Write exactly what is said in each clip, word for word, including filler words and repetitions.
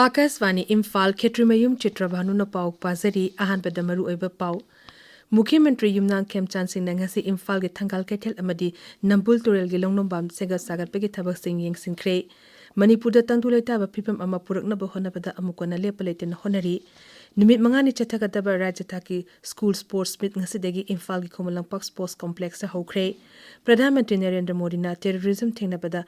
ꯑꯥꯀꯥꯁꯕꯥꯅꯤ ꯏꯝꯐꯥꯜ, ꯈꯦꯇ꯭ꯔꯤꯃꯌꯨꯝ ꯆꯤꯇ꯭ꯔꯚꯥꯅꯨꯅ ꯄꯥꯎ ꯄꯥꯖꯔꯤ꯫ ꯑꯍꯥꯟꯕꯗ ꯃꯔꯨꯑꯣꯏꯕ ꯄꯥꯎ꯫ ꯃꯨꯈ꯭ꯌ ꯃꯟꯇ꯭ꯔꯤ ꯌꯨꯝꯅꯥꯝ ꯈꯦꯝꯆꯥꯟ ꯁꯤꯡꯅ ꯉꯁꯤ ꯏꯝꯐꯥꯜꯒꯤ ꯊꯪꯒꯥꯜ ꯀꯩꯊꯦꯜ ꯑꯃꯗꯤ ꯅꯝꯕꯨꯜ ꯇꯨꯔꯦꯜꯒꯤ ꯂꯣꯡꯅꯣꯝꯕꯥꯝ ꯁꯦꯝꯒꯠ ꯁꯥꯒꯠꯄꯒꯤ ꯊꯕꯛꯁꯤꯡ ꯌꯦꯡꯁꯤꯟꯈ꯭ꯔꯦ꯫ ꯃꯅꯤꯄꯨꯔꯗ ꯇꯪꯗꯨ ꯂꯩꯇꯥꯕ ꯐꯤꯕꯝ ꯑꯃ ꯄꯨꯔꯛꯅꯕ ꯍꯣꯠꯅꯕꯗ ꯑꯃꯨꯛ ꯍꯟꯅ ꯂꯦꯞꯄ ꯂꯩꯇꯅ ꯍꯣꯠꯅꯔꯤ꯫ ꯅꯨꯃꯤꯠ ꯃꯉꯥꯅꯤ ꯆꯠꯊꯒꯗꯕ ꯔꯥꯖ꯭ꯌ ꯊꯥꯛꯀꯤ ꯁ꯭ꯀꯨꯜ ꯁ꯭ꯄꯣꯔꯠꯁ ꯃꯤꯠ ꯉꯁꯤꯗꯒꯤ ꯏꯝꯐꯥꯜꯒꯤ ꯈꯨꯃꯟ ꯂꯝꯄꯥꯛ ꯁ꯭ꯄꯣꯔꯠꯁ ꯀꯣꯝꯄ꯭ꯂꯦꯛꯁꯇ ꯍꯧꯈ꯭ꯔꯦ꯫ ꯄ꯭ꯔꯙꯥꯟ ꯃꯟꯇ꯭ꯔꯤ ꯅꯔꯦꯟꯗ꯭ꯔ ꯃꯣꯗꯤꯅ ꯇꯦꯔꯣꯔꯤꯖꯝ ꯊꯦꯡꯅꯕꯗ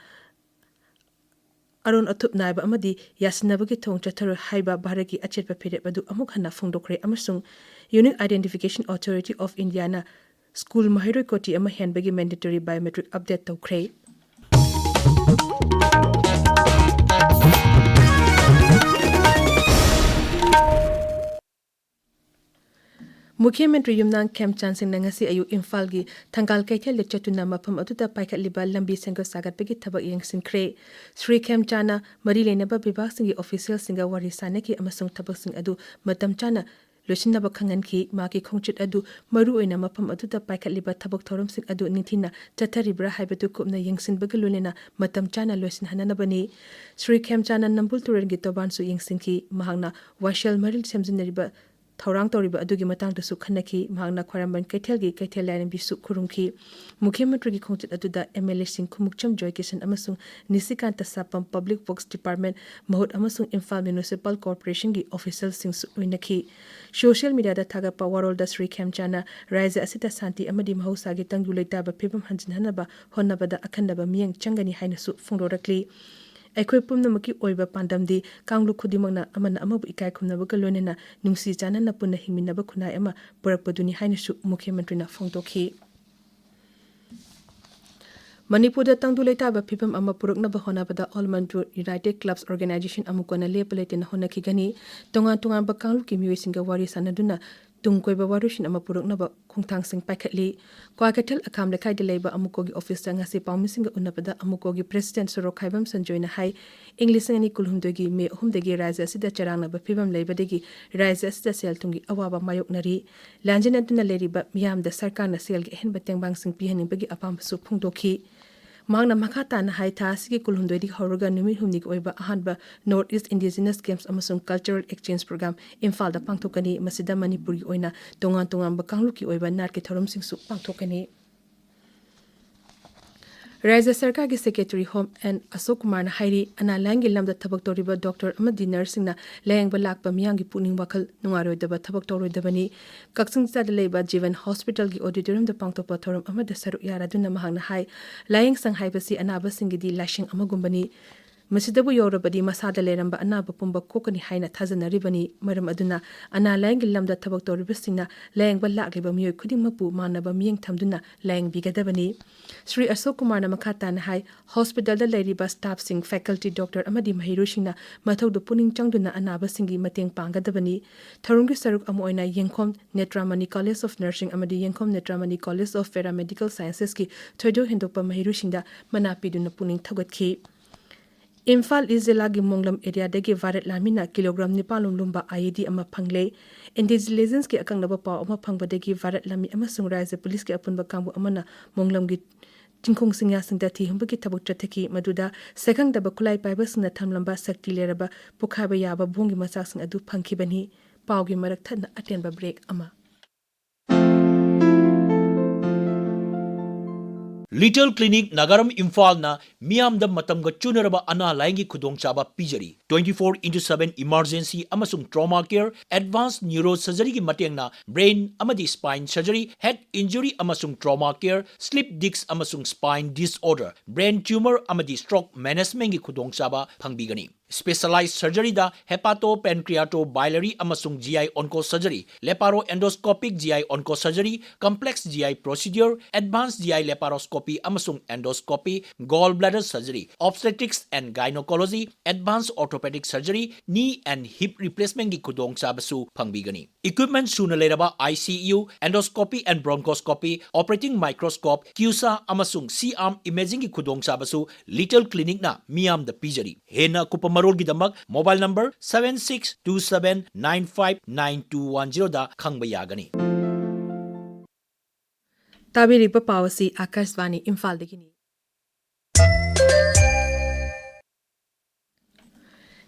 ꯑꯔꯣꯟ ꯑꯊꯨꯞ ꯅꯥꯏꯕ ꯑꯃꯗꯤ ꯌꯥꯁꯤꯟꯅꯕꯒꯤ ꯊꯣꯡ ꯆꯠꯊꯔꯣꯏ ꯍꯥꯏꯕ ꯚꯥꯔꯠꯀꯤ ꯑꯆꯦꯠꯄ ꯐꯤꯔꯦꯞ ꯑꯗꯨ ꯑꯃꯨꯛ ꯍꯟꯅ ꯐꯣꯡꯗꯣꯛꯈ꯭ꯔꯦ ꯑꯃꯁꯨꯡ Unique Identification Authority of Indiaꯅ ꯁ꯭ꯀꯨꯜ ꯃꯍꯩꯔꯣꯏ ꯀꯣꯇꯤ ꯑꯃ ꯍꯦꯟꯕꯒꯤ ꯃꯦꯟꯗꯦꯇꯣꯔꯤ ꯕꯥꯏꯑꯣꯃꯦꯇ꯭ꯔꯤꯛ ꯑꯞꯗꯦꯠ ꯇꯧꯈ꯭ꯔꯦ꯫ ꯃꯨꯈ꯭ꯌ ꯃꯟꯇ꯭ꯔꯤ ꯌꯨꯝꯅꯥꯝ ꯈꯦꯝꯆꯥꯟ ꯁꯤꯡꯅ ꯉꯁꯤ ꯑꯌꯨꯛ ꯏꯝꯐꯥꯜꯒꯤ ꯊꯪꯒꯥꯜ ꯀꯩꯊꯦꯜꯗ ꯆꯠꯇꯨꯅ ꯃꯐꯝ ꯑꯗꯨꯗ ꯄꯥꯏꯈꯠꯂꯤꯕ ꯂꯝꯕꯤ ꯁꯦꯝꯒꯠ ꯁꯥꯒꯠꯄꯒꯤ ꯊꯕꯛ ꯌꯦꯡꯁꯤꯟꯈ꯭ꯔꯦ꯫ ꯁ꯭ꯔꯤ ꯈꯦꯝꯆꯥꯟꯅ ꯃꯔꯤ ꯂꯩꯅꯕ ꯕꯤꯚꯥꯒꯁꯤꯡꯒꯤ ꯑꯣꯐꯤꯁꯤꯌꯦꯜꯁꯤꯡꯒ ꯋꯥꯔꯤ ꯁꯥꯅꯈꯤ ꯑꯃꯁꯨꯡ ꯊꯕꯛꯁꯤꯡ ꯑꯗꯨ ꯃꯇꯝ ꯆꯥꯅ ꯂꯣꯏꯁꯤꯟꯅꯕ ꯈꯪꯍꯟꯈꯤ꯫ ꯃꯍꯥꯛꯀꯤ ꯈꯣꯡꯆꯠ ꯑꯗꯨ ꯃꯔꯨꯑꯣꯏꯅ ꯃꯐꯝ ꯑꯗꯨꯗ ꯄꯥꯏꯈꯠꯂꯤꯕ ꯊꯕꯛ ꯊꯧꯔꯝꯁꯤꯡ ꯑꯗꯨ ꯅꯤꯡꯊꯤꯅ ꯆꯠꯊꯔꯤꯕ꯭ꯔꯥ ꯍꯥꯏꯕꯗꯨ ꯀꯨꯞꯅ ꯌꯦꯡꯁꯤꯟꯕꯒ ꯂꯣꯏꯅꯅ ꯃꯇꯝ ꯆꯥꯅ ꯂꯣꯏꯁꯤꯟꯍꯟꯅꯕꯅꯤ꯫ ꯁ꯭ꯔꯤ ꯈꯦꯝꯆꯥꯟꯅ ꯅꯝꯕꯨꯜ ꯇꯨꯔꯦꯜꯒꯤ ꯇꯣꯔꯕꯥꯟꯁꯨ ꯌꯦꯡꯁꯤꯟꯈꯤ꯫ ꯃꯍꯥꯛꯅ ꯋꯥꯏꯁꯦꯜ ꯃꯔꯤꯜ ꯁꯦꯝꯖꯤꯟꯅꯔꯤꯕ ꯊꯧꯔꯥꯡ ꯇꯧꯔꯤꯕ ꯑꯗꯨꯒꯤ ꯃꯇꯥꯡꯗꯁꯨ ꯈꯟꯅꯈꯤ꯫ ꯃꯍꯥꯛꯅ ꯈ꯭ꯋꯥꯏꯔꯝꯕꯟ ꯀꯩꯊꯦꯜꯒꯤ ꯀꯩꯊꯦꯜ ꯂꯥꯏꯔꯦꯝꯕꯤꯁꯨ ꯈꯨꯔꯨꯝꯈꯤ꯫ ꯃꯨꯈ꯭ꯌ ꯃꯟꯇ꯭ꯔꯤꯒꯤ ꯈꯣꯡꯆꯠ ꯑꯗꯨꯗ ꯑꯦꯝ ꯑꯦꯜ ꯑꯦꯁꯤꯡ ꯈꯨꯃꯨꯛꯆꯝ ꯖꯣꯏꯀꯤꯁꯟ ꯑꯃꯁꯨꯡ ꯅꯤꯁꯤꯀꯥꯟꯇ ꯁꯥꯄꯝ, ꯄꯕ꯭ꯂꯤꯛ ꯋꯔꯛꯁ ꯗꯤꯄꯥꯔꯠꯃꯦꯟ ꯃꯍꯨꯠ ꯑꯃꯁꯨꯡ ꯏꯝꯐꯥꯜ ꯃ꯭ꯌꯨꯅꯤꯁꯤꯄꯥꯜ ꯀꯣꯔꯄꯣꯔꯦꯁꯟꯒꯤ ꯑꯣꯐꯤꯁꯤꯌꯦꯜꯁꯤꯡꯁꯨ ꯂꯣꯏꯅꯈꯤ꯫ ꯁꯣꯁꯤꯌꯦꯜ ꯃꯤꯗꯤꯌꯥꯗ ꯊꯥꯒꯠꯄ ꯋꯥꯔꯣꯜꯗ ꯁ꯭ꯔꯤ ꯈꯦꯝꯆꯥꯟꯅ ꯔꯥꯖ꯭ꯌ ꯑꯁꯤꯗ ꯁꯥꯟꯇꯤ ꯑꯃꯗꯤ ꯃꯍꯧꯁꯥꯒꯤ ꯇꯪꯗꯨ ꯂꯩꯇꯥꯕ ꯐꯤꯕꯝ ꯍꯟꯖꯤꯟꯍꯟꯅꯕ ꯍꯣꯠꯅꯕꯗ ꯑꯈꯟꯅꯕ ꯃꯤꯠꯌꯦꯡ ꯆꯪꯒꯅꯤ ꯍꯥꯏꯅꯁꯨ ꯐꯣꯡꯗꯣꯔꯛꯂꯤ꯫ ꯑꯩꯈꯣꯏ ꯄꯨꯝꯅꯃꯛꯀꯤ ꯑꯣꯏꯕ ꯄꯥꯟꯗꯝꯗꯤ ꯀꯥꯡꯂꯨꯞ ꯈꯨꯗꯤꯡꯃꯛꯅ ꯑꯃꯅ ꯑꯃꯕꯨ ꯏꯀꯥꯏ ꯈꯨꯝꯅꯕꯒ ꯂꯣꯏꯅꯅ ꯅꯨꯡꯁꯤ ꯆꯥꯟꯅꯅ ꯄꯨꯟꯅ ꯍꯤꯡꯃꯤꯟꯅꯕ ꯈꯨꯟꯅꯥꯏ ꯑꯃ ꯄꯨꯔꯛꯄꯗꯨꯅꯤ ꯍꯥꯏꯅꯁꯨ ꯃꯨꯈ꯭ꯌ ꯃꯟꯇ꯭ꯔꯤꯅ ꯐꯣꯡꯗꯣꯛꯈꯤ꯫ ꯃꯅꯤꯄꯨꯔꯗ ꯇꯪꯗꯨ ꯂꯩꯇꯥꯕ ꯐꯤꯕꯝ ꯑꯃ ꯄꯨꯔꯛꯅꯕ ꯍꯣꯠꯅꯕꯗ All Manipur United Clubs Organisation ꯑꯃꯨꯛ ꯍꯟꯅ ꯂꯦꯞꯄ ꯂꯩꯇꯅ ꯍꯣꯠꯅꯈꯤꯒꯅꯤ꯫ ꯇꯣꯉꯥꯟ ꯇꯣꯉꯥꯟꯕ ꯀꯥꯡꯂꯨꯞꯀꯤ ꯃꯤꯑꯣꯏꯁꯤꯡꯒ ꯋꯥꯔꯤ ꯁꯥꯅꯗꯨꯅ ꯇꯨꯡ ꯀꯣꯏꯕ ꯋꯥꯔꯣꯏꯁꯤꯟ ꯑꯃ ꯄꯨꯔꯛꯅꯕ ꯈꯣꯡꯊꯥꯡꯁꯤꯡ ꯄꯥꯏꯈꯠꯂꯤ꯫ ꯀ꯭ꯋꯥꯀꯩꯊꯦꯜ ꯑꯈꯥꯝ ꯂꯩꯀꯥꯏꯗ ꯂꯩꯕ ꯑꯃꯨꯀꯣꯒꯤ ꯑꯣꯐꯤꯁꯇ ꯉꯁꯤ ꯄꯥꯎꯃꯤꯁꯤꯡꯒ ꯎꯅꯕꯗ ꯑꯃꯨꯀꯣꯒꯤ ꯄ꯭ꯔꯦꯁꯤꯗꯦꯟꯠ ꯁꯣꯔꯣꯛꯈꯥꯏꯕꯝ ꯁꯟꯖꯣꯏꯅ ꯍꯥꯏ, ꯏꯪ ꯂꯤꯁꯤꯡ ꯑꯅꯤ ꯀꯨꯟꯍꯨꯝꯗꯣꯏꯒꯤ ꯃꯦ ꯑꯍꯨꯝꯗꯒꯤ ꯔꯥꯖ꯭ꯌ ꯑꯁꯤꯗ ꯆꯔꯥꯡꯅꯕ ꯐꯤꯕꯝ ꯂꯩꯕꯗꯒꯤ ꯔꯥꯖ꯭ꯌ ꯑꯁꯤꯗ ꯁꯦꯜ ꯊꯨꯝꯒꯤ ꯑꯋꯥꯕ ꯃꯥꯌꯣꯛꯅꯔꯤ꯫ ꯂꯥꯟꯖꯦꯟꯅꯗꯨꯅ ꯂꯩꯔꯤꯕ ꯃꯤꯌꯥꯝꯗ ꯁꯔꯀꯥꯔꯅ ꯁꯦꯜꯒꯤ ꯑꯍꯦꯟꯕ ꯇꯦꯡꯕꯥꯡꯁꯤꯡ ꯄꯤꯍꯟꯅꯤꯡꯕꯒꯤ ꯑꯄꯥꯝꯕꯁꯨ ꯐꯣꯡꯗꯣꯛꯈꯤ꯫ ꯃꯍꯥꯛꯅ ꯃꯈꯥ ꯇꯥꯅ ꯍꯥꯏ, ꯊꯥ ꯑꯁꯤꯒꯤ ꯀꯨꯟꯍꯨꯝꯗꯣꯏꯗꯒꯤ ꯍꯧꯔꯒ ꯅꯨꯃꯤꯠ ꯍꯨꯝꯅꯤꯒꯤ ꯑꯣꯏꯕ ꯑꯍꯥꯟꯕ North East Indigenous Games ꯑꯃꯁꯨꯡ Cultural Exchange Program ꯏꯝꯐꯥꯜꯗ ꯄꯥꯡꯊꯣꯛꯀꯅꯤ꯫ ꯃꯁꯤꯗ ꯃꯅꯤꯄꯨꯔꯒꯤ ꯑꯣꯏꯅ ꯇꯣꯉꯥꯟ ꯇꯣꯉꯥꯟꯕ ꯀꯥꯡꯂꯨꯞꯀꯤ ꯑꯣꯏꯕ ꯅꯥꯠꯀꯤ ꯊꯧꯔꯝꯁꯤꯡꯁꯨ ꯄꯥꯡꯊꯣꯛꯀꯅꯤ꯫ ꯔꯥꯖ꯭ꯌ ꯁꯔꯀꯥꯔꯒꯤ ꯁꯦꯀ꯭ꯔꯦꯇꯔꯤ ꯍꯣꯝ ꯑꯦꯟ ꯑꯁꯣꯛ ꯀꯨꯃꯥꯔꯅ ꯍꯥꯏꯔꯤ, ꯑꯅꯥ ꯂꯥꯏꯌꯦꯡꯒꯤ ꯂꯝꯗ ꯊꯕꯛ ꯇꯧꯔꯤꯕ ꯗꯣꯛꯇꯔ ꯑꯃꯗꯤ ꯅꯔꯁꯁꯤꯡꯅ ꯂꯥꯌꯦꯡꯕ ꯂꯥꯛꯄ ꯃꯤꯌꯥꯝꯒꯤ ꯄꯨꯛꯅꯤꯡ ꯋꯥꯈꯜ ꯅꯨꯡꯉꯥꯏꯔꯣꯏꯗꯕ ꯊꯕꯛ ꯇꯧꯔꯣꯏꯗꯕꯅꯤ꯫ ꯀꯛꯆꯤꯡ ꯆꯤꯡꯗ ꯂꯩꯕ ꯖꯤꯕꯟ ꯍꯣꯁꯄꯤꯇꯥꯜꯒꯤ ꯑꯣꯗꯤꯇꯣꯔꯤꯌꯝꯗ ꯄꯥꯡꯊꯣꯛꯄ ꯊꯧꯔꯝ ꯑꯃꯗ ꯁꯔꯨꯛ ꯌꯥꯔꯗꯨꯅ ꯃꯍꯥꯛꯅ ꯍꯥꯏ, ꯂꯥꯌꯦꯡꯁꯪ ꯍꯥꯏꯕꯁꯤ ꯑꯅꯥꯕꯁꯤꯡꯒꯤꯗꯤ ꯂꯥꯏꯁꯪ ꯑꯃꯒꯨꯝꯕꯅꯤ꯫ ꯃꯁꯤꯗꯕꯨ ꯌꯧꯔꯕꯗꯤ ꯃꯁꯥꯗ ꯂꯩꯔꯝꯕ ꯑꯅꯥꯕ ꯄꯨꯝꯕ ꯀꯣꯛꯀꯅꯤ ꯍꯥꯏꯅ ꯊꯥꯖꯅꯔꯤꯕꯅꯤ꯫ ꯃꯔꯝ ꯑꯗꯨꯅ ꯑꯅꯥ ꯂꯥꯏꯌꯦꯡꯒꯤ ꯂꯝꯗ ꯊꯕꯛ ꯇꯧꯔꯤꯕꯁꯤꯡꯅ ꯂꯥꯌꯦꯡꯕ ꯂꯥꯛꯂꯤꯕ ꯃꯤꯑꯣꯏ ꯈꯨꯗꯤꯡꯃꯛꯄꯨ ꯃꯥꯟꯅꯕ ꯃꯤꯠꯌꯦꯡ ꯊꯝꯗꯨꯅ ꯂꯥꯌꯦꯡꯕꯤꯒꯗꯕꯅꯤ꯫ ꯁ꯭ꯔꯤ ꯑꯁꯣꯛ ꯀꯨꯃꯥꯔꯅ ꯃꯈꯥ ꯇꯥꯅ ꯍꯥꯏ, ꯍꯣꯁꯄꯤꯇꯥꯜꯗ ꯂꯩꯔꯤꯕ ꯁ꯭ꯇꯥꯐꯁꯤꯡ, ꯐꯦꯀꯜꯇꯤ, ꯗꯣꯛꯇꯔ ꯑꯃꯗꯤ ꯃꯍꯩꯔꯣꯏꯁꯤꯡꯅ ꯃꯊꯧꯗꯨ ꯄꯨꯛꯅꯤꯡ ꯆꯪꯗꯨꯅ ꯑꯅꯥꯕꯁꯤꯡꯒꯤ ꯃꯇꯦꯡ ꯄꯥꯡꯒꯗꯕꯅꯤ꯫ ꯊꯧꯔꯝꯒꯤ ꯁꯔꯨꯛ ꯑꯃ ꯑꯣꯏꯅ ꯌꯦꯡꯈꯣꯝ ꯅꯦꯇ꯭ꯔꯥꯃꯅꯤ ꯀꯣꯂꯦꯖ ꯑꯣꯐ ꯅꯔꯁꯤꯡ ꯑꯃꯗꯤ ꯌꯦꯡꯈꯣꯝ ꯅꯦꯇ꯭ꯔꯥꯃꯅꯤ ꯀꯣꯂꯦꯖ ꯑꯣꯐ ꯄꯦꯔꯥꯃꯦꯗꯤꯀꯦꯜ ꯁꯥꯏꯟꯁꯦꯁꯀꯤ ꯊꯣꯏꯗꯣꯛ ꯍꯦꯟꯗꯣꯛꯄ ꯃꯍꯩꯔꯣꯏꯁꯤꯡꯗ ꯃꯅꯥ ꯄꯤꯗꯨꯅ ꯄꯨꯛꯅꯤꯡ ꯊꯧꯒꯠꯈꯤ꯫ ꯏꯝꯐꯥꯜ ꯏꯁ ꯖꯤꯂꯥꯒꯤ ꯃꯣꯡꯂꯝ ꯑꯦꯔꯤꯌꯥꯗꯒꯤ ꯚꯥꯔꯠ ꯂꯥꯟꯃꯤꯅ ꯀꯤꯂꯣꯒ꯭ꯔꯥꯝ ꯅꯤꯄꯥꯟ ꯂꯨꯝꯕ ꯑꯥꯏꯏꯗꯤ ꯑꯃ ꯐꯪꯂꯦ꯫ ꯏꯟꯇꯦꯂꯤꯖꯦꯟꯁꯀꯤ ꯑꯀꯛꯅꯕ ꯄꯥꯎ ꯑꯃ ꯐꯪꯕꯗꯒꯤ ꯚꯥꯔꯠ ꯂꯥꯟꯃꯤ ꯑꯃꯁꯨꯡ ꯔꯥꯖ꯭ꯌ ꯄꯨꯂꯤꯁꯀꯤ ꯑꯄꯨꯟꯕ ꯀꯥꯡꯕꯨ ꯑꯃꯅ ꯃꯣꯡꯂꯝꯒꯤ ꯆꯤꯡꯈꯣꯡ ꯆꯤꯡꯌꯥꯁꯤꯡꯗ ꯊꯤꯍꯨꯝꯕꯒꯤ ꯊꯕꯛ ꯆꯠꯊꯈꯤ꯫ ꯃꯗꯨꯗ ꯁꯩꯈꯪꯗꯕ ꯈꯨꯠꯂꯥꯏ ꯄꯥꯏꯕꯁꯤꯡꯅ ꯊꯝꯂꯝꯕ ꯁꯛꯇꯤ ꯂꯩꯔꯕ ꯄꯣꯈꯥꯏꯕ ꯌꯥꯕ ꯕꯣꯝꯒꯤ ꯃꯆꯥꯛꯁꯤꯡ ꯑꯗꯨ ꯐꯪꯈꯤꯕꯅꯤ꯫ ꯄꯥꯎꯒꯤ ꯃꯔꯛ ꯊꯠꯅ ꯑꯇꯦꯟꯕ ꯕ꯭ꯔꯦꯛ ꯑꯃ꯫ Little Clinic ꯅꯥꯒꯥꯔꯝ ꯏꯝꯐꯥꯜꯅ ꯃꯤꯌꯥꯝꯗ ꯃꯇꯝꯒ ꯆꯨꯅꯔꯕ ꯑꯅꯥ ꯂꯥꯏꯌꯦꯡꯒꯤ ꯈꯨꯗꯣꯡꯆꯥꯕ ꯄꯤꯖꯔꯤ꯫ Twenty four into seven emergency ꯑꯃꯁꯨꯡ trauma care, advanced neuro surgeryꯒꯤ ꯃꯇꯦꯡꯅ brain ꯑꯃꯗꯤ spine surgery, head injury ꯑꯃꯁꯨꯡ trauma care, slip disc ꯑꯃꯁꯨꯡ spine disorder, brain tumor ꯑꯃꯗꯤ stroke managementꯒꯤ ꯈꯨꯗꯣꯡꯆꯥꯕ ꯐꯪꯕꯤꯒꯅꯤ꯫ Specialized surgeryꯗ hepatopancreatobiliary ꯑꯃꯁꯨꯡ GI onco surgery, laparoendoscopic GI onco surgery, complex GI procedure, advanced GI laparoscopy ꯑꯃꯁꯨꯡ endoscopy, gallbladder surgery, obstetrics and gynecology, advanced orthopedic surgery, knee and hip replacementꯒꯤ ꯈꯨꯗꯣꯡꯆꯥꯕꯁꯨ ꯐꯪꯕꯤꯒꯅꯤ꯫ Equipment ꯁꯨꯅ ꯂꯩꯔꯕ ICU, endoscopy and bronchoscopy, operating microscope, CUSA ꯑꯃꯁꯨꯡ C-arm imagingꯒꯤ ꯈꯨꯗꯣꯡꯆꯥꯕꯁꯨ Little Clinicꯅ ꯃꯤꯌꯥꯝꯗ ꯄꯤꯖꯔꯤ꯫ ꯍꯦꯟꯅ ꯑꯀꯨꯞꯄ ꯃꯔꯣꯜꯒꯤꯗꯃꯛ mobile number seven six two seven nine five nine two one zeroꯗ ꯈꯪꯕ ꯌꯥꯒꯅꯤ꯫ ꯇꯥꯕꯤꯔꯤꯕ ꯄꯥꯎ ꯑꯁꯤ ꯑꯥꯀꯥꯁꯕꯥꯅꯤ ꯏꯝꯐꯥꯜꯗꯒꯤꯅꯤ꯫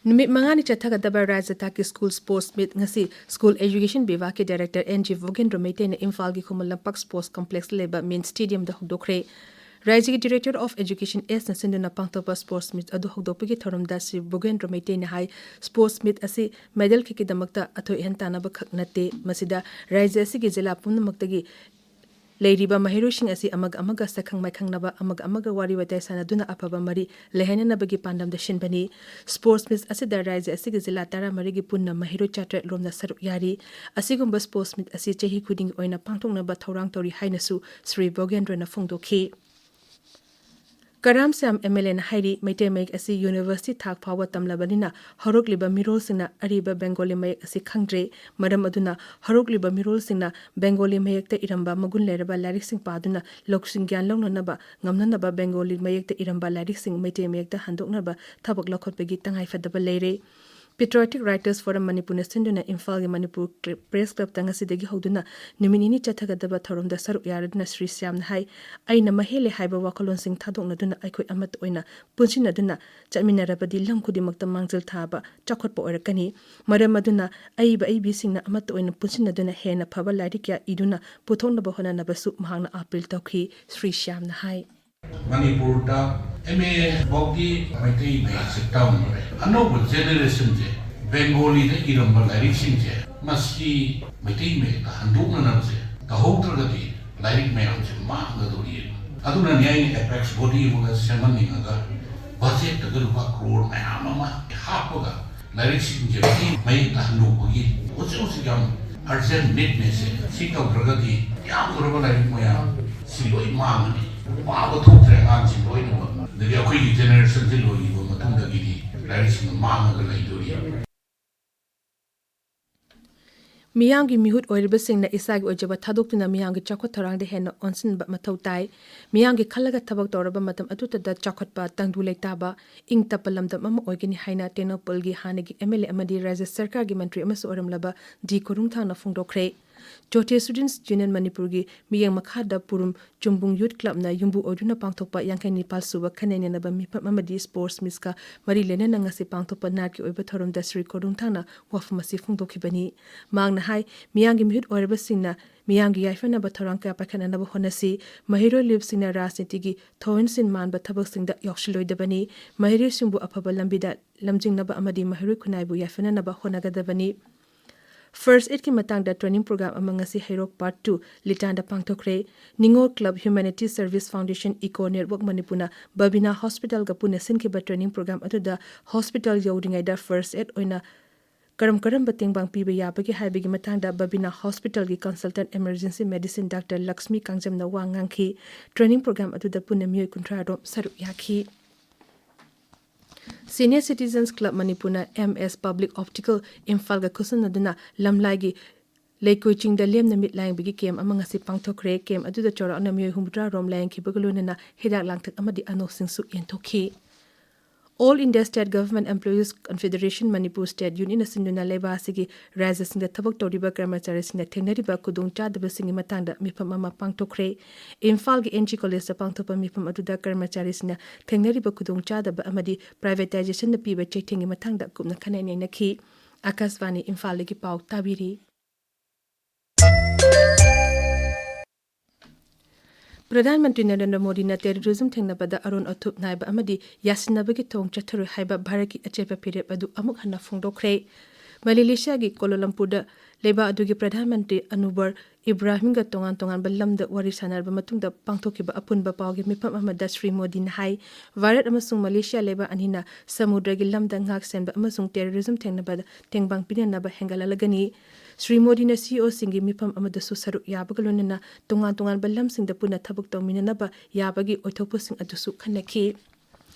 ꯅꯨꯃꯤꯠ ꯃꯉꯥꯅꯤ ꯆꯠꯊꯒꯗꯕ ꯔꯥꯖ꯭ꯌ ꯊꯥꯛꯀꯤ ꯁ꯭ꯀꯨꯜ ꯁ꯭ꯄꯣꯔꯠꯁ ꯃꯤꯠ ꯉꯁꯤ ꯁ꯭ꯀꯨꯜ ꯑꯦꯖꯨꯀꯦꯁꯟ ꯕꯤꯚꯥꯒꯀꯤ ꯗꯥꯏꯔꯦꯛꯇꯔ ꯑꯦꯟ ꯖꯤ ꯚꯣꯒꯦꯟꯗ꯭ꯔ ꯃꯩꯇꯩꯅ ꯏꯝꯐꯥꯜꯒꯤ ꯈꯨꯃꯟ ꯂꯝꯄꯥꯛ ꯁ꯭ꯄꯣꯔꯠꯁ ꯀꯝꯄ꯭ꯂꯦꯛꯁꯇ ꯂꯩꯕ ꯃꯤꯟ ꯁ꯭ꯇꯦꯗꯤꯌꯝꯗ ꯍꯧꯗꯣꯛꯈ꯭ꯔꯦ꯫ ꯔꯥꯖ꯭ꯌꯒꯤ ꯗꯥꯏꯔꯦꯛꯇꯔ ꯑꯣꯐ ꯑꯦꯖꯨꯀꯦꯁꯟ ꯑꯦꯁꯅ ꯁꯤꯟꯗꯨꯅ ꯄꯥꯡꯊꯣꯛꯄ ꯁ꯭ꯄꯣꯔꯠꯁ ꯃꯤꯠ ꯑꯗꯨ ꯍꯧꯗꯣꯛꯄꯒꯤ ꯊꯧꯔꯝꯗ ꯁ꯭ꯔꯤ ꯚꯣꯒꯦꯟꯗ꯭ꯔ ꯃꯩꯇꯩꯅ ꯍꯥꯏ, ꯁ꯭ꯄꯣꯔꯠꯁ ꯃꯤꯠ ꯑꯁꯤ ꯃꯦꯗꯜ ꯈꯛꯀꯤꯗꯃꯛꯇ ꯑꯊꯣꯏ ꯑꯍꯦꯟ ꯇꯥꯟꯅꯕ ꯈꯛ ꯅꯠꯇꯦ, ꯃꯁꯤꯗ ꯔꯥꯖ꯭ꯌ ꯑꯁꯤꯒꯤ ꯖꯤꯂꯥ ꯄꯨꯝꯅꯃꯛꯇꯒꯤ ꯂꯩꯔꯤꯕ ꯃꯍꯩꯔꯣꯏꯁꯤꯡ ꯑꯁꯤ ꯑꯃꯒ ꯑꯃꯒ ꯁꯛꯈꯪ ꯃꯥꯏꯈꯪꯅꯕ, ꯑꯃꯒ ꯑꯃꯒ ꯋꯥꯔꯤ ꯋꯥꯇꯥꯏ ꯁꯥꯟꯅꯗꯨꯅ ꯑꯐꯕ ꯃꯔꯤ ꯂꯩꯍꯟꯅꯅꯕꯒꯤ ꯄꯥꯟꯗꯝꯗ ꯁꯤꯟꯕꯅꯤ꯫ ꯁ꯭ꯄꯣꯔꯠꯁ ꯃꯤꯠ ꯑꯁꯤꯗ ꯔꯥꯖ꯭ꯌ ꯑꯁꯤꯒꯤ ꯖꯤꯂꯥ ꯇꯔꯥꯃꯔꯤꯒꯤ ꯄꯨꯟꯅ ꯃꯍꯩꯔꯣꯏ ꯆꯥꯇ꯭ꯔꯦꯠ ꯔꯣꯝꯅ ꯁꯔꯨꯛ ꯌꯥꯔꯤ꯫ ꯑꯁꯤꯒꯨꯝꯕ ꯁ꯭ꯄꯣꯔꯠꯁ ꯃꯤꯠ ꯑꯁꯤ ꯆꯍꯤ ꯈꯨꯗꯤꯡꯒꯤ ꯑꯣꯏꯅ ꯄꯥꯡꯊꯣꯛꯅꯕ ꯊꯧꯔꯥꯡ ꯇꯧꯔꯤ ꯍꯥꯏꯅꯁꯨ ꯁ꯭ꯔꯤ ꯚꯣꯒꯦꯟꯗ꯭ꯔꯅ ꯐꯣꯡꯗꯣꯛꯈꯤ꯫ ꯀꯔꯥꯝ ꯁ꯭ꯌꯥꯝ ꯑꯦꯝ ꯑꯦꯜ ꯑꯦꯅ ꯍꯥꯏꯔꯤ, ꯃꯩꯇꯩ ꯃꯌꯦꯛ ꯑꯁꯤ ꯌꯨꯅꯤꯚꯔꯁꯤꯇꯤ ꯊꯥꯛ ꯐꯥꯎꯕ ꯇꯝꯂꯕꯅꯤꯅ ꯍꯧꯔꯛꯂꯤꯕ ꯃꯤꯔꯣꯜꯁꯤꯡꯅ ꯑꯔꯤꯕ ꯕꯦꯡꯒꯣꯂꯤ ꯃꯌꯦꯛ ꯑꯁꯤ ꯈꯪꯗ꯭ꯔꯦ꯫ ꯃꯔꯝ ꯑꯗꯨꯅ ꯍꯧꯔꯛꯂꯤꯕ ꯃꯤꯔꯣꯜꯁꯤꯡꯅ ꯕꯦꯡꯒꯣꯂꯤ ꯃꯌꯦꯛꯇ ꯏꯔꯝꯕ ꯃꯒꯨꯟ ꯂꯩꯔꯕ ꯂꯥꯏꯔꯤꯛꯁꯤꯡ ꯄꯥꯗꯨꯅ ꯂꯧꯁꯤꯡ ꯒ꯭ꯌꯥꯟ ꯂꯧꯅꯅꯕ ꯉꯝꯅꯅꯕ ꯕꯦꯡꯒꯣꯂꯤ ꯃꯌꯦꯛꯇ ꯏꯔꯝꯕ ꯂꯥꯏꯔꯤꯛꯁꯤꯡ ꯃꯩꯇꯩ ꯃꯌꯦꯛꯇ ꯍꯟꯗꯣꯛꯅꯕ ꯊꯕꯛ ꯂꯧꯈꯠꯄꯒꯤ ꯇꯉꯥꯏꯐꯗꯕ ꯂꯩꯔꯦ꯫ Patriotic Writers Forum ꯃꯅꯤꯄꯨꯔꯅ ꯁꯤꯟꯗꯨꯅ ꯏꯝꯐꯥꯜꯒꯤ ꯃꯅꯤꯄꯨꯔ ꯀ꯭ꯂ-, ꯄ꯭ꯔꯦꯁ ꯀ꯭ꯂꯕꯇ ꯉꯁꯤꯗꯒꯤ ꯍꯧꯗꯨꯅ ꯅꯨꯃꯤꯠ ꯅꯤꯅꯤ ꯆꯠꯊꯒꯗꯕ ꯊꯧꯔꯝꯗ ꯁꯔꯨꯛ ꯌꯥꯔꯗꯨꯅ ꯁ꯭ꯔꯤ ꯁ꯭ꯌꯥꯝꯅ ꯍꯥꯏ, "ꯑꯩꯅ ꯃꯍꯦꯜꯂꯦ ꯍꯥꯏꯕ ꯋꯥꯈꯜꯂꯣꯟꯁꯤꯡ ꯊꯥꯗꯣꯛꯅꯗꯨꯅ ꯑꯩꯈꯣꯏ ꯑꯃꯠꯇ ꯑꯣꯏꯅ ꯄꯨꯟꯁꯤꯟꯅꯗꯨꯅ ꯆꯠꯃꯤꯟꯅꯔꯕꯗꯤ ꯂꯝ ꯈꯨꯗꯤꯡꯃꯛꯇ ꯃꯥꯡꯖꯤꯜ ꯊꯥꯕ ꯆꯥꯎꯈꯠꯄ ꯑꯣꯏꯔꯛꯀꯅꯤ꯫ ꯃꯔꯝ ꯑꯗꯨꯅ ꯑꯏꯕ ꯑꯏꯕꯤꯁꯤꯡꯅ ꯑꯃꯠꯇ ꯑꯣꯏꯅ ꯄꯨꯟꯁꯤꯟꯅꯗꯨꯅ ꯍꯦꯟꯅ ꯐꯕ ꯂꯥꯏꯔꯤꯛ ꯀꯌꯥ ꯏꯗꯨꯅ ꯄꯨꯊꯣꯛꯅꯕ ꯍꯣꯠꯅꯅꯕꯁꯨ" ꯃꯍꯥꯛꯅ ꯑꯥꯄꯤꯜ ꯇꯧꯈꯤ, ꯁ꯭ꯔꯤ ꯁ꯭ꯌꯥꯝꯅ ꯍꯥꯏ꯫ ꯃꯅꯤꯄꯨꯔꯗ ꯑꯦꯝ ꯑꯦ ꯐꯥꯎꯗꯤ ꯃꯩꯇꯩ ꯃꯌꯦꯛꯁꯦ ꯇꯝꯈ꯭ꯔꯦ꯫ ꯑꯅꯧꯕ ꯖꯦꯅꯦꯔꯦꯁꯟꯁꯦ ꯕꯦꯡꯒꯣꯂꯤꯗ ꯏꯔꯝꯕ ꯂꯥꯏꯔꯤꯛꯁꯤꯡꯁꯦ ꯃꯁꯤ ꯃꯩꯇꯩ ꯃꯌꯦꯛꯇ ꯍꯟꯗꯣꯛꯅꯅꯕꯁꯦ ꯇꯧꯍꯧꯗ꯭ꯔꯒꯗꯤ ꯂꯥꯏꯔꯤꯛ ꯃꯌꯥꯝꯁꯦ ꯃꯥꯡꯒꯗꯧꯔꯤꯑꯕ꯫ ꯑꯗꯨꯅꯅꯤ ꯑꯩꯅ ꯑꯦꯄꯦꯛꯁ ꯕꯣꯗꯤ ꯑꯃꯒ ꯁꯦꯝꯍꯟꯅꯤꯡꯉꯒ ꯕꯖꯦꯠꯇꯒ ꯂꯨꯄꯥ ꯀ꯭ꯔꯣꯔ ꯃꯌꯥꯝ ꯑꯃ ꯍꯥꯞꯄꯒ ꯂꯥꯏꯔꯤꯛꯁꯤꯡꯁꯦ ꯃꯩꯇꯩ ꯃꯌꯦꯛꯇ ꯍꯟꯗꯣꯛꯄꯒꯤ ꯍꯧꯖꯤꯛ ꯍꯧꯖꯤꯛ ꯌꯥꯝ ꯑꯔꯖꯦꯟ ꯅꯤꯗꯅꯦꯁꯦ꯫ ꯁꯤ ꯇꯧꯗ꯭ꯔꯒꯗꯤ ꯌꯥꯝꯈ꯭ꯔꯕ ꯂꯥꯏꯔꯤꯛ ꯃꯌꯥꯝ ꯁꯤ ꯂꯣꯏ ꯃꯥꯡꯉꯅꯤ꯫ ꯄꯥꯕ ꯊꯣꯛꯇ꯭ꯔꯦ ꯑꯉꯥꯡꯁꯤꯡ ꯂꯣꯏꯅꯃꯛ꯫ ꯑꯗꯒꯤ ꯑꯩꯈꯣꯏꯒꯤ ꯖꯦꯅꯦꯔꯦꯁꯟꯁꯦ ꯂꯣꯏꯈꯤꯕ ꯃꯇꯨꯡꯗꯒꯤꯗꯤ ꯂꯥꯏꯔꯤꯛꯁꯤꯡ ꯃꯥꯡꯉꯒ ꯂꯩꯗꯣꯔꯤ꯫ ꯃꯤꯌꯥꯝꯒꯤ ꯃꯤꯍꯨꯠ ꯑꯣꯏꯔꯤꯕꯁꯤꯡꯅ ꯏꯁꯥꯒꯤ ꯑꯣꯏꯖꯕ ꯊꯥꯗꯣꯛꯇꯨꯅ ꯃꯤꯌꯥꯝꯒꯤ ꯆꯥꯎꯈꯠ ꯊꯧꯔꯥꯡꯗ ꯍꯦꯟꯅ ꯑꯣꯟꯁꯤꯟꯕ ꯃꯊꯧ ꯇꯥꯏ꯫ ꯃꯤꯌꯥꯝꯒꯤ ꯈꯜꯂꯒ ꯊꯕꯛ ꯇꯧꯔꯕ ꯃꯇꯝ ꯑꯗꯨꯇꯗ ꯆꯥꯎꯈꯠꯄ, ꯇꯪꯗꯨ ꯂꯩꯇꯥꯕ, ꯏꯪ ꯇꯞꯄ ꯂꯝꯗꯝ ꯑꯃ ꯑꯣꯏꯒꯅꯤ ꯍꯥꯏꯅ ꯇꯦꯡꯅꯧꯄꯜꯒꯤ ꯍꯥꯟꯅꯒꯤ ꯑꯦꯝ ꯑꯦꯜ ꯑꯦ ꯑꯃꯗꯤ ꯔꯥꯖ꯭ꯌ ꯁꯔꯀꯥꯔꯒꯤ ꯃꯟꯇ꯭ꯔꯤ ꯑꯃꯁꯨ ꯑꯣꯏꯔꯝꯂꯕ ꯗꯤ ꯈꯨꯔꯨꯡꯊꯥꯡꯅ ꯐꯣꯡꯗꯣꯛꯈ꯭ꯔꯦ꯫ ꯆꯣꯊꯦ ꯁ꯭ꯇꯨꯗꯦꯟꯠꯁ ꯌꯨꯅꯤꯌꯟ ꯃꯅꯤꯄꯨꯔꯒꯤ ꯃꯤꯠꯌꯦꯡ ꯃꯈꯥꯗ ꯄꯨꯔꯨꯝ ꯆꯨꯝꯕꯨꯡ ꯌꯨꯠ ꯀ꯭ꯂꯕꯅ ꯌꯨꯝꯕꯨ ꯑꯣꯏꯗꯨꯅ ꯄꯥꯡꯊꯣꯛꯄ ꯌꯥꯡꯈꯩ ꯅꯤꯄꯥꯜ ꯁꯨꯕ ꯈꯟꯅꯩ ꯅꯩꯅꯕ ꯃꯤꯐꯝ ꯑꯃꯗꯤ ꯁ꯭ꯄꯣꯔꯠꯁ ꯃꯤꯠꯁꯀ ꯃꯔꯤ ꯂꯩꯅꯅ ꯉꯁꯤ ꯄꯥꯡꯊꯣꯛꯄ ꯅꯥꯠꯀꯤ ꯑꯣꯏꯕ ꯊꯧꯔꯝꯗ ꯁ꯭ꯔꯤ ꯀꯣꯔꯨꯡ ꯊꯥꯡꯅ ꯋꯥꯐꯝ ꯑꯁꯤ ꯐꯣꯡꯗꯣꯛꯈꯤꯕꯅꯤ꯫ ꯃꯍꯥꯛꯅ ꯍꯥꯏ, ꯃꯤꯌꯥꯝꯒꯤ ꯃꯤꯍꯨꯠ ꯑꯣꯏꯔꯕꯁꯤꯡꯅ ꯃꯤꯌꯥꯝꯒꯤ ꯌꯥꯏꯐꯅꯕ ꯊꯧꯔꯥꯡ ꯀꯌꯥ ꯄꯥꯏꯈꯠꯅꯅꯕ ꯍꯣꯠꯅꯁꯤ꯫ ꯃꯍꯩꯔꯣꯏ ꯂꯨꯞꯁꯤꯡꯅ ꯔꯥꯖꯅꯤꯇꯤꯒꯤ ꯊꯧꯑꯣꯏꯟꯁꯤꯟ ꯃꯥꯟꯕ ꯊꯕꯛꯁꯤꯡꯗ ꯌꯥꯎꯁꯤꯜꯂꯣꯏꯗꯕꯅꯤ꯫ ꯃꯍꯩꯔꯣꯏꯁꯤꯡꯕꯨ ꯑꯐꯕ ꯂꯝꯕꯤꯗ ꯂꯝꯖꯤꯡꯅꯕ ꯑꯃꯗꯤ ꯃꯍꯩꯔꯣꯏ ꯈꯨꯟꯅꯥꯏꯕꯨ ꯌꯥꯏꯐꯅꯅꯕ ꯍꯣꯠꯅꯒꯗꯕꯅꯤ꯫ ꯐꯥꯔꯁꯠ ꯑꯦꯗꯀꯤ ꯃꯇꯥꯡꯗ ꯇ꯭ꯔꯦꯅꯤꯡ ꯄ꯭ꯔꯣꯒ꯭ꯔꯥꯝ ꯑꯃ ꯉꯁꯤ ꯍꯩꯔꯣꯛ ꯄꯥꯔꯠ ꯇꯨ ꯂꯤꯇꯥꯟꯗ ꯄꯥꯡꯊꯣꯛꯈ꯭ꯔꯦ꯫ ꯅꯤꯉꯣꯜ club humanity service foundation eco network ꯃꯅꯤꯄꯨꯔꯅ ꯕꯕꯤꯅꯥ ꯍꯣꯁꯄꯤꯇꯥꯜꯒ ꯄꯨꯟꯅ ꯁꯤꯟꯈꯤꯕ ꯇ꯭ꯔꯦꯅꯤꯡ ꯄ꯭ꯔꯣꯒ꯭ꯔꯥꯝ ꯑꯗꯨꯗ ꯍꯣꯁꯄꯤꯇꯥꯜ ꯌꯧꯗ꯭ꯔꯤꯉꯩꯗ ꯐꯥꯔꯁꯠ ꯑꯦꯗ ꯑꯣꯏꯅ ꯀꯔꯝ ꯀꯔꯝꯕ ꯇꯦꯡꯕꯥꯡ ꯄꯤꯕ ꯌꯥꯕꯒꯦ ꯍꯥꯏꯕꯒꯤ ꯃꯇꯥꯡꯗ ꯕꯕꯤꯅꯥ ꯍꯣꯁꯄꯤꯇꯥꯜꯒꯤ ꯀꯟꯁꯜꯇꯦꯟꯠ ꯏꯃꯔꯖꯦꯟꯁꯤ ꯃꯦꯗꯤꯁꯤꯟ ꯗꯥꯛꯇꯔ ꯂꯛꯁꯃꯤ ꯀꯥꯡꯖꯝꯅ ꯋꯥ ꯉꯥꯡꯈꯤ꯫ ꯇ꯭ꯔꯦꯅꯤꯡ ꯄ꯭ꯔꯣꯒ꯭ꯔꯥꯝ ꯑꯗꯨꯗ ꯄꯨꯟꯅ ꯃꯤꯑꯣꯏ ꯀꯨꯟꯊ꯭ꯔꯥ ꯔꯣꯝ ꯁꯔꯨꯛ ꯌꯥꯈꯤ꯫ ꯁꯤꯅꯤꯌꯔ ꯁꯤꯇꯤꯖꯟꯁ ꯀ꯭ꯂꯕ ꯃꯅꯤꯄꯨꯔꯅ ꯑꯦꯝ ꯑꯦꯁ ꯄꯕ꯭ꯂꯤꯛ ꯑꯣꯞꯇꯤꯀꯦꯜ ꯏꯝꯐꯥꯜꯒ ꯈꯨꯠꯁꯝꯅꯗꯨꯅ ꯂꯝꯂꯥꯏꯒꯤ ꯂꯩꯀꯣꯏ ꯆꯤꯡꯗ ꯂꯦꯝꯅ ꯃꯤꯠ ꯂꯥꯌꯦꯡꯕꯒꯤ ꯀꯦꯝ ꯑꯃ ꯉꯁꯤ ꯄꯥꯡꯊꯣꯛꯈ꯭ꯔꯦ꯫ ꯀꯦꯝ ꯑꯗꯨꯗ ꯆꯥꯎꯔꯥꯛꯅ ꯃꯤꯑꯣꯏ ꯍꯨꯝꯐꯨꯇꯔꯥ ꯔꯣꯝ ꯂꯥꯌꯦꯡꯈꯤꯕꯒ ꯂꯣꯏꯅꯅ ꯍꯤꯗꯥꯛ ꯂꯥꯡꯊꯛ ꯑꯃꯗꯤ ꯑꯅꯧꯁꯤꯡꯁꯨ ꯌꯦꯟꯊꯣꯛꯈꯤ꯫ All India State Government Employees Confederation Manipur State Unionꯅ ꯁꯤꯟꯗꯨꯅ ꯂꯩꯕꯥꯛ ꯑꯁꯤꯒꯤ ꯔꯥꯖ꯭ꯌꯁꯤꯡꯗ ꯊꯕꯛ ꯇꯧꯔꯤꯕ ꯀꯔꯃꯆꯥꯔꯤꯁꯤꯡꯅ ꯊꯦꯡꯅꯔꯤꯕ ꯈꯨꯗꯣꯡꯆꯥꯗꯕꯁꯤꯡꯒꯤ ꯃꯇꯥꯡꯗ ꯃꯤꯐꯝ ꯑꯃ ꯄꯥꯡꯊꯣꯛꯈ꯭ꯔꯦ꯫ ꯏꯝꯐꯥꯜꯒꯤ ꯑꯦꯟ ꯖꯤ ꯀꯣꯂꯦꯖꯇ ꯄꯥꯡꯊꯣꯛꯄ ꯃꯤꯐꯝ ꯑꯗꯨꯗ ꯀꯔꯃꯆꯥꯔꯤꯁꯤꯡꯅ ꯊꯦꯡꯅꯔꯤꯕ ꯈꯨꯗꯣꯡꯆꯥꯗꯕ ꯑꯃꯗꯤ ꯄ꯭ꯔꯥꯏꯚꯦꯇꯥꯏꯖꯦꯁꯟꯅ ꯄꯤꯕ ꯆꯩꯊꯦꯡꯒꯤ ꯃꯇꯥꯡꯗ ꯀꯨꯞꯅ ꯈꯟꯅ ꯅꯩꯅꯈꯤ꯫ ꯑꯥꯀꯥꯁꯕꯥꯅꯤ ꯏꯝꯐꯥꯜꯗꯒꯤ ꯄꯥꯎ ꯇꯥꯕꯤꯔꯤ꯫ ꯄ꯭ꯔꯙꯥꯟ ꯃꯟꯇ꯭ꯔꯤ ꯅꯔꯦꯟꯗ꯭ꯔ ꯃꯣꯗꯤꯅ ꯇꯦꯔꯣꯔꯤꯖꯝ ꯊꯦꯡꯅꯕꯗ ꯑꯔꯣꯟ ꯑꯊꯨꯞ ꯅꯥꯏꯕ ꯑꯃꯗꯤ ꯌꯥꯁꯤꯟꯅꯕꯒꯤ ꯊꯧꯑꯣꯡ ꯆꯠꯊꯔꯣꯏ ꯍꯥꯏꯕ ꯚꯥꯔꯠꯀꯤ ꯑꯆꯦꯠꯄ ꯐꯤꯔꯦꯞ ꯑꯗꯨ ꯑꯃꯨꯛ ꯍꯟꯅ ꯐꯣꯡꯗꯣꯛꯈ꯭ꯔꯦ꯫ ꯃꯂꯦꯁꯤꯌꯥꯒꯤ ꯀꯣꯂꯥꯂꯝꯄꯨꯔꯗ ꯂꯩꯕꯥꯛ ꯑꯗꯨꯒꯤ ꯄ꯭ꯔꯙꯥꯟ ꯃꯟꯇ꯭ꯔꯤ ꯑꯅꯨꯕꯔ ꯏꯕ꯭ꯔꯥꯍꯤꯝꯒ ꯇꯣꯉꯥꯟ ꯇꯣꯉꯥꯟꯕ ꯂꯝꯗ ꯋꯥꯔꯤ ꯁꯥꯟꯅꯔꯕ ꯃꯇꯨꯡꯗ ꯄꯥꯡꯊꯣꯛꯈꯤꯕ ꯑꯄꯨꯟꯕ ꯄꯥꯎꯒꯤ ꯃꯤꯐꯝ ꯑꯃꯗ ꯁ꯭ꯔꯤ ꯃꯣꯗꯤꯅ ꯍꯥꯏ, ꯚꯥꯔꯠ ꯑꯃꯁꯨꯡ ꯃꯂꯦꯁꯤꯌꯥ ꯂꯩꯕꯥꯛ ꯑꯅꯤꯅ ꯁꯃꯨꯗ꯭ꯔꯒꯤ ꯂꯝꯗ ꯉꯥꯛ ꯁꯦꯟꯕ ꯑꯃꯁꯨꯡ ꯇꯦꯔꯣꯔꯤꯖꯝ ꯊꯦꯡꯅꯕꯗ ꯇꯦꯡꯕꯥꯡ ꯄꯤꯅꯅꯕ ꯍꯦꯟꯒꯠꯍꯜꯂꯒꯅꯤ꯫ ꯁ꯭ꯔꯤ ꯃꯣꯗꯤꯅ ꯁꯤ ꯏ ꯑꯣꯁꯤꯡꯒꯤ ꯃꯤꯐꯝ ꯑꯃꯗꯁꯨ ꯁꯔꯨꯛ ꯌꯥꯕꯒ ꯂꯣꯏꯅꯅ ꯇꯣꯉꯥꯟ ꯇꯣꯉꯥꯟꯕ ꯂꯝꯁꯤꯡꯗ ꯄꯨꯟꯅ ꯊꯕꯛ ꯇꯧꯃꯤꯟꯅꯅꯕ ꯌꯥꯕꯒꯤ ꯑꯣꯏꯊꯣꯛꯄꯁꯤꯡ ꯑꯗꯨꯁꯨ ꯈꯟꯅꯈꯤ꯫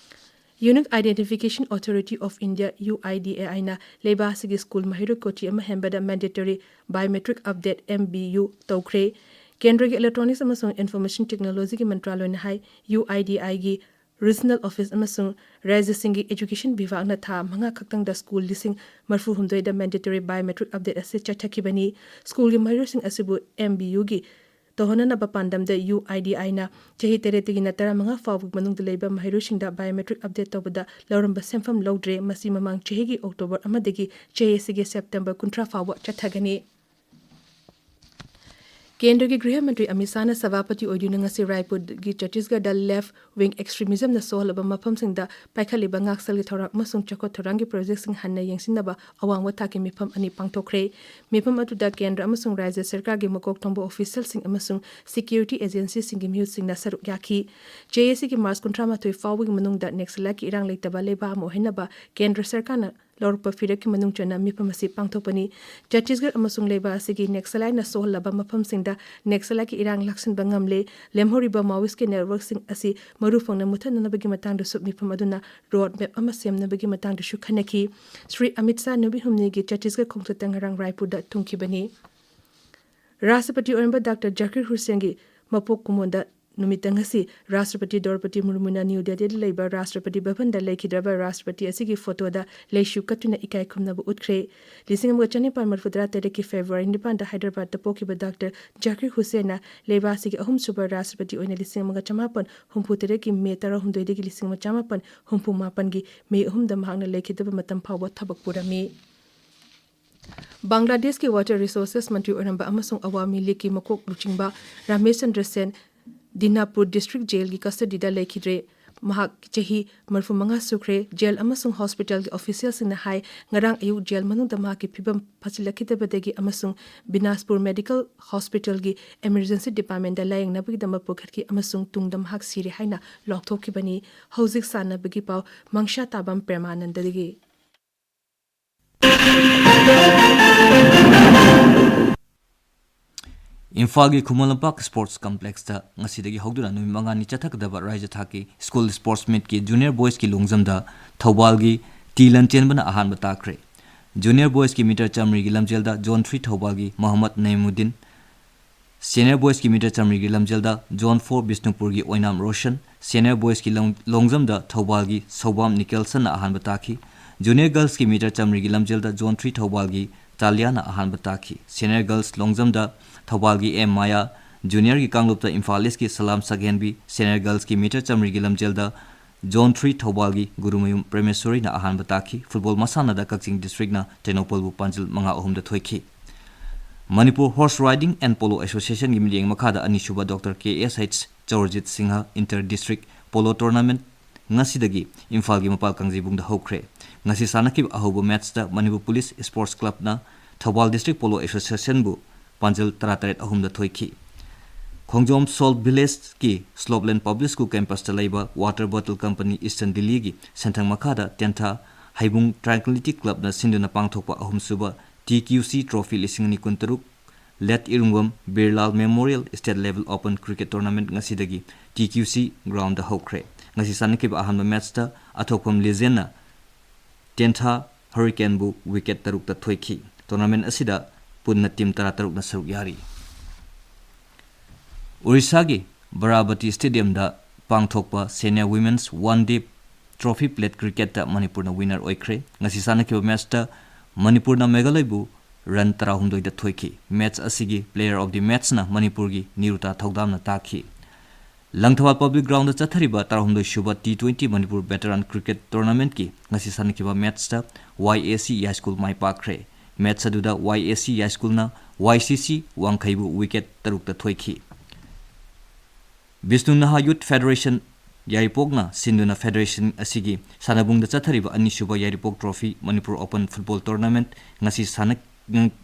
Unique Identification Authority of India, U I D A I ꯅ ꯂꯩꯕꯥꯛ ꯑꯁꯤꯒꯤ ꯁ꯭ꯀꯨꯜ ꯃꯍꯩꯔꯣꯏ ꯀꯣꯇꯤ ꯑꯃ ꯍꯦꯟꯕꯗ mandatory biometric update, M B U, ꯇꯧꯈ꯭ꯔꯦ꯫ ꯀꯦꯟꯗ꯭ꯔꯒꯤ ꯏꯂꯦꯛꯇ꯭ꯔꯣꯅꯤꯛꯁ ꯑꯃꯁꯨꯡ ꯏꯟꯐꯣꯔꯃꯦꯁꯟ ꯇꯦꯛꯅꯣꯂꯣꯖꯤꯒꯤ ꯃꯟꯇ꯭ꯔꯥꯂꯣꯏꯅ ꯍꯥꯏ, U I D A I ꯒꯤ ꯔꯤꯖꯅꯦꯜ ꯑꯣꯐꯤꯁ ꯑꯃꯁꯨꯡ ꯔꯥꯖ꯭ꯌꯁꯤꯡꯒꯤ ꯑꯦꯖꯨꯀꯦꯁꯟ ꯕꯤꯚꯥꯒꯅ ꯊꯥ ꯃꯉꯥ ꯈꯛꯇꯪꯗ ꯁ꯭ꯀꯨꯜ ꯂꯤꯁꯤꯡ ꯃꯔꯤꯐꯨꯍꯨꯝꯗꯣꯏꯗ ꯃꯦꯟꯗꯦꯇꯣꯔꯤ ꯕꯥꯏꯑꯣꯃꯦꯇ꯭ꯔꯤꯛ ꯑꯞꯗꯦꯠ ꯑꯁꯤ ꯆꯠꯊꯈꯤꯕꯅꯤ꯫ ꯁ꯭ꯀꯨꯜꯒꯤ ꯃꯍꯩꯔꯣꯏꯁꯤꯡ ꯑꯁꯤꯕꯨ ꯑꯦꯝ ꯕꯤ ꯌꯨꯒꯤ ꯇꯧꯍꯟꯅꯅꯕ ꯄꯥꯟꯗꯝꯗ ꯌꯨ ꯑꯥꯏ ꯗꯤ ꯑꯥꯏꯅ ꯆꯍꯤ ꯇꯔꯦꯠꯇꯒꯤꯅ ꯇꯔꯥꯃꯉꯥ ꯐꯥꯎꯕꯒꯤ ꯃꯅꯨꯡꯗ ꯂꯩꯕ ꯃꯍꯩꯔꯣꯏꯁꯤꯡꯗ ꯕꯥꯏꯑꯣꯃꯦꯇ꯭ꯔꯤꯛ ꯑꯞꯗꯦꯠ ꯇꯧꯕꯗ ꯂꯧꯔꯝꯕ ꯁꯦꯟꯐꯝ ꯂꯧꯗ꯭ꯔꯦ꯫ ꯃꯁꯤ ꯃꯃꯥꯡ ꯆꯍꯤꯒꯤ ꯑꯣꯛꯇꯣꯕꯔ ꯑꯃꯗꯒꯤ ꯆꯍꯤ ꯑꯁꯤꯒꯤ ꯁꯦꯞꯇꯦꯝꯕꯔ ꯀꯨꯟꯊ꯭ꯔꯥ ꯐꯥꯎꯕ ꯆꯠꯊꯒꯅꯤ꯫ ꯀꯦꯟꯗ꯭ꯔꯒꯤ ꯒ꯭ꯔꯤꯍ ꯃꯟꯇ꯭ꯔꯤ ꯑꯃꯤꯠ ꯁꯥꯍꯅ ꯁꯚꯥꯄꯇꯤ ꯑꯣꯏꯗꯨꯅ ꯉꯁꯤ ꯔꯥꯏꯄꯨꯔꯒꯤ ꯆꯇꯤꯁꯒꯔꯗ ꯂꯦꯐ ꯋꯤꯡ ꯑꯦꯛꯁꯇ꯭ꯔꯤꯃꯤꯖꯝꯅ ꯁꯣꯛꯍꯜꯂꯕ ꯃꯐꯝꯁꯤꯡꯗ ꯄꯥꯏꯈꯠꯂꯤꯕ ꯉꯥꯛꯁꯦꯜꯒꯤ ꯊꯧꯔꯥꯡ ꯑꯃꯁꯨꯡ ꯆꯥꯎꯈꯠ ꯊꯧꯔꯥꯡꯒꯤ ꯄ꯭ꯔꯣꯖꯦꯛꯁꯤꯡ ꯍꯟꯅ ꯌꯦꯡꯁꯤꯟꯅꯕ ꯑꯋꯥꯡꯕ ꯊꯥꯛꯀꯤ ꯃꯤꯐꯝ ꯑꯅꯤ ꯄꯥꯡꯊꯣꯛꯈ꯭ꯔꯦ꯫ ꯃꯤꯐꯝ ꯑꯗꯨꯗ ꯀꯦꯟꯗ꯭ꯔ ꯑꯃꯁꯨꯡ ꯔꯥꯖ꯭ꯌ ꯁꯔꯀꯥꯔꯒꯤ ꯃꯀꯣꯛ ꯊꯣꯡꯕ ꯑꯣꯐꯤꯁꯤꯌꯦꯜꯁꯤꯡ ꯑꯃꯁꯨꯡ ꯁꯦꯀ꯭ꯌꯨꯔꯤꯇꯤ ꯑꯦꯖꯦꯟꯁꯤꯁꯤꯡꯒꯤ ꯃꯤꯍꯨꯠꯁꯤꯡꯅ ꯁꯔꯨꯛ ꯌꯥꯈꯤ꯫ ꯖꯦ ꯑꯦ ꯁꯤꯒꯤ ꯃꯥꯔꯆ ꯀꯨꯟꯊ꯭ꯔꯥ ꯃꯥꯊꯣꯏ ꯐꯥꯎꯕꯒꯤ ꯃꯅꯨꯡꯗ ꯅꯦꯛꯁꯂꯥꯏꯠꯀꯤ ꯏꯔꯥꯡ ꯂꯩꯇꯕ ꯂꯩꯕꯥꯛ ꯑꯃ ꯑꯣꯏꯍꯟꯅꯕ ꯀꯦꯟꯗ꯭ꯔ ꯁꯔꯀꯥꯔꯅ ꯂꯧꯔꯛꯄ ꯐꯤꯔꯦꯞꯀꯤ ꯃꯅꯨꯡ ꯆꯟꯅ ꯃꯤꯐꯝ ꯑꯁꯤ ꯄꯥꯡꯊꯣꯛꯄꯅꯤ꯫ ꯆꯇꯤꯁꯒꯔ ꯑꯃꯁꯨꯡ ꯂꯩꯕꯥꯛ ꯑꯁꯤꯒꯤ ꯅꯦꯛꯁꯂꯥꯏꯠꯅ ꯁꯣꯛꯍꯜꯂꯕ ꯃꯐꯝꯁꯤꯡꯗ ꯅꯦꯛꯁꯂꯥꯏꯠꯀꯤ ꯏꯔꯥꯡ ꯂꯥꯛꯁꯤꯟꯕ ꯉꯝꯂꯦ꯫ ꯂꯦꯝꯍꯧꯔꯤꯕ ꯃꯥꯑꯣꯏꯁꯀꯤ ꯅꯦꯠꯋꯔꯛꯁꯤꯡ ꯑꯁꯤ ꯃꯔꯨ ꯐꯪꯅ ꯃꯨꯠꯊꯠꯅꯅꯕꯒꯤ ꯃꯇꯥꯡꯗꯁꯨ ꯃꯤꯐꯝ ꯑꯗꯨꯅ ꯔꯣꯗ ꯃꯦꯞ ꯑꯃ ꯁꯦꯝꯅꯕꯒꯤ ꯃꯇꯥꯡꯗꯁꯨ ꯈꯟꯅꯈꯤ꯫ ꯁ꯭ꯔꯤ ꯑꯃꯤꯠ ꯁꯥꯍ ꯅꯨꯃꯤꯠ ꯍꯨꯝꯅꯤꯒꯤ ꯆꯇꯤꯁꯒꯔ ꯈꯣꯡꯆꯠꯇ ꯉꯔꯥꯡ ꯔꯥꯏꯄꯨꯔꯗ ꯊꯨꯡꯈꯤꯕꯅꯤ꯫ ꯔꯥꯁꯇ꯭ꯔꯄꯇꯤ ꯑꯣꯏꯔꯝꯕ ꯗꯥꯛꯇꯔ ꯖꯥꯀꯤꯔ ꯍꯨꯁꯦꯟꯒꯤ ꯃꯄꯣꯛ ꯀꯨꯝꯑꯣꯟꯗ ꯅꯨꯃꯤꯠꯇ ꯉꯁꯤ ꯔꯥꯁꯇ꯭ꯔꯄꯇꯤ ꯗ꯭ꯔꯧꯄꯗꯤ ꯃꯨꯔꯃꯨꯅ ꯅ꯭ꯌꯨ ꯗꯦꯜꯂꯤꯗ ꯂꯩꯕ ꯔꯥꯁꯇ꯭ꯔꯄꯇꯤ ꯚꯕꯟꯗ ꯂꯩꯈꯤꯗ꯭ꯔꯕ ꯔꯥꯁꯇ꯭ꯔꯄꯇꯤ ꯑꯁꯤꯒꯤ ꯐꯣꯇꯣꯗ ꯂꯩꯁꯨ ꯀꯠꯇꯨꯅ ꯏꯀꯥꯏ ꯈꯨꯝꯅꯕ ꯎꯠꯈ꯭ꯔꯦ꯫ ꯂꯤꯁꯤꯡ ꯑꯃꯒ ꯆꯅꯤꯄꯥꯟ ꯃꯔꯤꯐꯨꯇꯔꯥ ꯇꯔꯦꯠꯀꯤ ꯐꯦꯕ꯭ꯔꯨꯋꯥꯔꯤ ꯅꯤꯄꯥꯟꯗ ꯍꯥꯏꯗ꯭ꯔꯕꯥꯗꯇ ꯄꯣꯛꯈꯤꯕ ꯗꯥꯛꯇꯔ ꯖꯥꯀꯤꯔ ꯍꯨꯁꯦꯟꯅ ꯂꯩꯕꯥꯛ ꯑꯁꯤꯒꯤ ꯑꯍꯨꯝꯁꯨꯕ ꯔꯥꯁꯇ꯭ꯔꯄꯇꯤ ꯑꯣꯏꯅ ꯂꯤꯁꯤꯡ ꯑꯃꯒ ꯆꯃꯥꯄꯟ ꯍꯨꯝꯐꯨ ꯇꯔꯦꯠꯀꯤ ꯃꯦ ꯇꯔꯥꯍꯨꯝꯗꯣꯏꯗꯒꯤ ꯂꯤꯁꯤꯡ ꯑꯃ ꯆꯃꯥꯄꯟ ꯍꯨꯝꯐꯨ ꯃꯥꯄꯟꯒꯤ ꯃꯦ ꯑꯍꯨꯝꯗ ꯃꯍꯥꯛꯅ ꯂꯩꯈꯤꯗꯕ ꯃꯇꯝ ꯐꯥꯎꯕ ꯊꯕꯛ ꯄꯨꯔꯝꯃꯤ꯫ ꯕꯪꯒ꯭ꯂꯥꯗꯦꯁꯀꯤ ꯋꯥꯇꯔ ꯔꯤꯁꯣꯔꯁꯦꯁ ꯃꯟꯇ꯭ꯔꯤ ꯑꯣꯏꯔꯝꯕ ꯑꯃꯁꯨꯡ ꯑꯋꯥꯃꯤ ꯂꯤꯒꯀꯤ ꯃꯀꯣꯛ ꯂꯨꯆꯤꯡꯕ ꯔꯥꯃꯦꯁ ꯆꯟꯗ꯭ꯔ ꯁꯦꯟ ꯗꯤꯅꯥꯄꯨꯔ ꯗꯤꯁꯇ꯭ꯔꯤꯛ ꯖꯦꯜꯒꯤ ꯀꯁꯇꯗꯤꯗ ꯂꯩꯈꯤꯗ꯭ꯔꯦ꯫ ꯃꯍꯥꯛ ꯆꯍꯤ ꯃꯔꯤꯐꯨꯃꯉꯥ ꯁꯨꯈ꯭ꯔꯦ꯫ ꯖꯦꯜ ꯑꯃꯁꯨꯡ ꯍꯣꯁꯄꯤꯇꯥꯜꯒꯤ ꯑꯣꯐꯤꯁꯤꯌꯦꯜꯁꯤꯡꯅ ꯍꯥꯏ, ꯉꯔꯥꯡ ꯑꯌꯨꯛ ꯖꯦꯜ ꯃꯅꯨꯡꯗ ꯃꯍꯥꯛꯀꯤ ꯐꯤꯕꯝ ꯐꯠꯁꯤꯜꯂꯛꯈꯤꯗꯕꯗꯒꯤ ꯑꯃꯁꯨꯡ ꯕꯤꯅꯥꯁꯄꯨꯔ ꯃꯦꯗꯤꯀꯦꯜ ꯍꯣꯁꯄꯤꯇꯥꯜꯒꯤ ꯏꯃꯔꯖꯦꯟꯁꯤ ꯗꯤꯄꯥꯔꯠꯃꯦꯟꯗ ꯂꯥꯌꯦꯡꯅꯕꯒꯤꯗꯃꯛ ꯄꯨꯈꯠꯈꯤ ꯑꯃꯁꯨꯡ ꯇꯨꯡꯗ ꯃꯍꯥꯛ ꯁꯤꯔꯦ ꯍꯥꯏꯅ ꯂꯥꯎꯊꯣꯛꯈꯤꯕꯅꯤ꯫ ꯍꯧꯖꯤꯛ ꯁꯥꯟꯅꯕꯒꯤ ꯄꯥꯎ ꯃꯪꯁꯥ ꯇꯥꯕꯝ ꯄ꯭ꯔꯦꯃꯥꯅꯟꯗꯗꯒꯤ꯫ ꯏꯝꯐꯥꯜꯒꯤ ꯈꯨꯃꯟ ꯂꯝꯄꯥꯛ ꯁ꯭ꯄꯣꯔꯠꯁ ꯀꯝꯄ꯭ꯂꯦꯛꯁꯇ ꯉꯁꯤꯗꯒꯤ ꯍꯧꯗꯨꯅ ꯅꯨꯃꯤꯠ ꯃꯉꯥꯅꯤ ꯆꯠꯊꯒꯗꯕ ꯔꯥꯏꯖ꯭ꯌ ꯊꯥꯛꯀꯤ ꯁ꯭ꯀꯨꯜ ꯁ꯭ꯄꯣꯔꯠꯁ ꯃꯤꯠꯀꯤ ꯖꯨꯅꯤꯌꯔ ꯕꯣꯏꯁꯀꯤ ꯂꯣꯡꯖꯝꯗ ꯊꯧꯕꯥꯜꯒꯤ ꯇꯤ ꯂꯟꯆꯦꯟꯕꯅ ꯑꯍꯥꯟꯕ ꯇꯥꯈ꯭ꯔꯦ꯫ Junior ꯕꯣꯏꯁꯀꯤ metre ꯆꯥꯃꯔꯤꯒꯤ ꯂꯝꯖꯦꯜꯗ zone three ꯊꯧꯕꯥꯜꯒꯤ Mohammad ꯅꯩꯃꯨꯗꯤꯟ, Senior Boysꯀꯤ meter ꯆꯥꯃꯔꯤꯒꯤ ꯂꯝꯖꯦꯜꯗ Zone four ꯕꯤꯁꯅꯨꯄꯨꯔꯒꯤ ꯑꯣꯏꯅꯥꯝ ꯔꯣꯁꯟ, Senior Boysꯀꯤ ꯂꯣꯡ-, long jumpꯗ ꯊꯧꯕꯥꯜꯒꯤ ꯁꯧꯕꯥꯝ ꯅꯤꯀꯦꯜꯁꯟꯅ ꯑꯍꯥꯟꯕ ꯇꯥꯈꯤ꯫ Junior Girlsꯀꯤ meter ꯆꯥꯃꯔꯤꯒꯤ ꯂꯝꯖꯦꯜꯗ Zone three ꯊꯧꯕꯥꯜꯒꯤ ꯇꯥꯂꯤꯌꯥꯅ ꯑꯍꯥꯟꯕ ꯇꯥꯈꯤ꯫ Senior Girls long jumpꯗ ꯊꯧꯕꯥꯜꯒꯤ ꯑꯦꯝ ꯃꯥꯌꯥ, Juniorꯒꯤ ꯀꯥꯡꯂꯨꯞꯇ ꯏꯝꯐꯥꯜ ꯏꯁꯀꯤ Salam ꯁꯛꯍꯦꯟꯕꯤ, Senior Girlsꯀꯤ meter ꯆꯥꯃꯔꯤꯒꯤ ꯂꯝꯖꯦꯜꯗ Zone three ꯊꯧꯕꯥꯜꯒꯤ Gurumayum ꯄ꯭ꯔꯦꯃꯦꯁꯣꯔꯤꯅ ꯑꯍꯥꯟꯕ ꯇꯥꯈꯤ꯫ Football ꯃꯁꯥꯟꯅꯗ ꯀꯛꯆꯤꯡ districtꯅ ꯇꯦꯡꯅꯧꯄꯜꯕꯨ ꯄꯥꯟꯖꯤꯜ ꯃꯉꯥ ꯑꯍꯨꯝꯗ ꯊꯣꯏꯈꯤ꯫ Manipur Horse Riding and Polo Associationꯒꯤ ꯃꯤꯠꯌꯦꯡ ꯃꯈꯥꯗ ꯑꯅꯤꯁꯨꯕ Doctor K S H ꯆꯧꯔꯖꯤꯠ Singh Inter District Polo Tournament ꯉꯁꯤꯗꯒꯤ ꯏꯝꯐꯥꯜꯒꯤ ꯃꯄꯥꯜ ꯀꯥꯡꯖꯩꯕꯨꯡꯗ ꯍꯧꯈ꯭ꯔꯦ꯫ ꯉꯁꯤ ꯁꯥꯟꯅꯈꯤꯕ ꯑꯍꯧꯕ matchꯇ Manipur Police Sports Clubꯅ Thoubal District Polo Associationꯕꯨ ꯄꯥꯟꯖꯜ ꯇꯔꯥꯇꯔꯦꯠ ꯑꯍꯨꯝꯗ ꯊꯣꯏꯈꯤ꯫ ꯈꯣꯡꯖꯣꯝ Salt Villageꯀꯤ Slopeland Public School campusꯇ ꯂꯩꯕ Water Bottle Company Eastern Delhiꯒꯤ ꯁꯦꯟꯊꯪ ꯃꯈꯥꯗ ꯇꯦꯟꯊꯥ ꯍꯩꯕꯨꯡ Tranquility Clubꯅ ꯁꯤꯟꯗꯨꯅ ꯄꯥꯡꯊꯣꯛꯄ ꯑꯍꯨꯝꯁꯨꯕ T Q C Trophy ꯂꯤꯁꯤꯡ ꯑꯅꯤ ꯀꯨꯟꯇꯔꯨꯛ Late ꯏꯔꯨꯡꯕꯝ ꯕꯤꯔꯂꯥꯜ Memorial State Level Open Cricket Tournament ꯉꯁꯤꯗꯒꯤ T Q C groundꯗ ꯍꯧꯈ꯭ꯔꯦ꯫ ꯉꯁꯤ ꯁꯥꯟꯅꯈꯤꯕ ꯑꯍꯥꯟꯕ matchꯇ ꯑꯊꯣꯛꯐꯝ Legendꯅ ꯇꯦꯟꯊꯥ Hurricaneꯕꯨ wicket ꯇꯔꯨꯛꯇ ꯊꯣꯏꯈꯤ꯫ Tournament ꯑꯁꯤꯗ ꯄꯨꯟꯅ team ꯇꯔꯥꯇꯔꯨꯛꯅ ꯁꯔꯨꯛ ꯌꯥꯔꯤ꯫ ꯑꯣꯔꯤꯁꯥꯒꯤ ꯕꯔꯥꯕꯇꯤ Stadiumꯗ ꯄꯥꯡꯊꯣꯛꯄ Senior Women's One Day Trophy Plate Cricketꯇ ꯃꯅꯤꯄꯨꯔꯅ winner ꯑꯣꯏꯈ꯭ꯔꯦ꯫ ꯉꯁꯤ ꯁꯥꯟꯅꯈꯤꯕ matchꯇ ꯃꯅꯤꯄꯨꯔꯅ ꯃꯦꯘꯥꯂꯌꯕꯨ run ꯇꯔꯥꯍꯨꯝꯗꯣꯏꯗ ꯊꯣꯏꯈꯤ꯫ Match ꯑꯁꯤꯒꯤ Player of the Matchꯅ ꯃꯅꯤꯄꯨꯔꯒꯤ ꯅꯤꯔꯨꯇꯥ ꯊꯧꯗꯥꯝꯅ ꯇꯥꯈꯤ꯫ ꯂꯪꯊꯕꯥꯜ Public Groundꯗ ꯆꯠꯊꯔꯤꯕ ꯇꯔꯥꯍꯨꯝꯗꯣꯏ ꯁꯨꯕ T twenty Manipur Veteran Cricket Tournamentꯀꯤ ꯉꯁꯤ ꯁꯥꯟꯅꯈꯤꯕ matchꯇ Y A C ꯌꯥꯏꯁ꯭ꯀꯨꯜ my ꯄꯥꯛꯈ꯭ꯔꯦ꯫ Match ꯑꯗꯨꯗ Y A C ꯌꯥꯏꯁ꯭ꯀꯨꯜꯅ Y C C ꯋꯥꯡꯈꯩꯕꯨ wicket ꯇꯔꯨꯛꯇ ꯊꯣꯏꯈꯤ꯫ ꯕꯤꯁꯅꯨ ꯅꯍꯥ Youth Federation ꯌꯥꯏꯔꯤꯄꯣꯛꯅ ꯁꯤꯟꯗꯨꯅ federation ꯑꯁꯤꯒꯤ ꯁꯥꯟꯅꯕꯨꯡꯗ ꯆꯠꯊꯔꯤꯕ ꯑꯅꯤꯁꯨꯕ ꯌꯥꯏꯔꯤꯄꯣꯛ Trophy Manipur Open Football Tournament ꯉꯁꯤ ꯁꯥꯟꯅ-,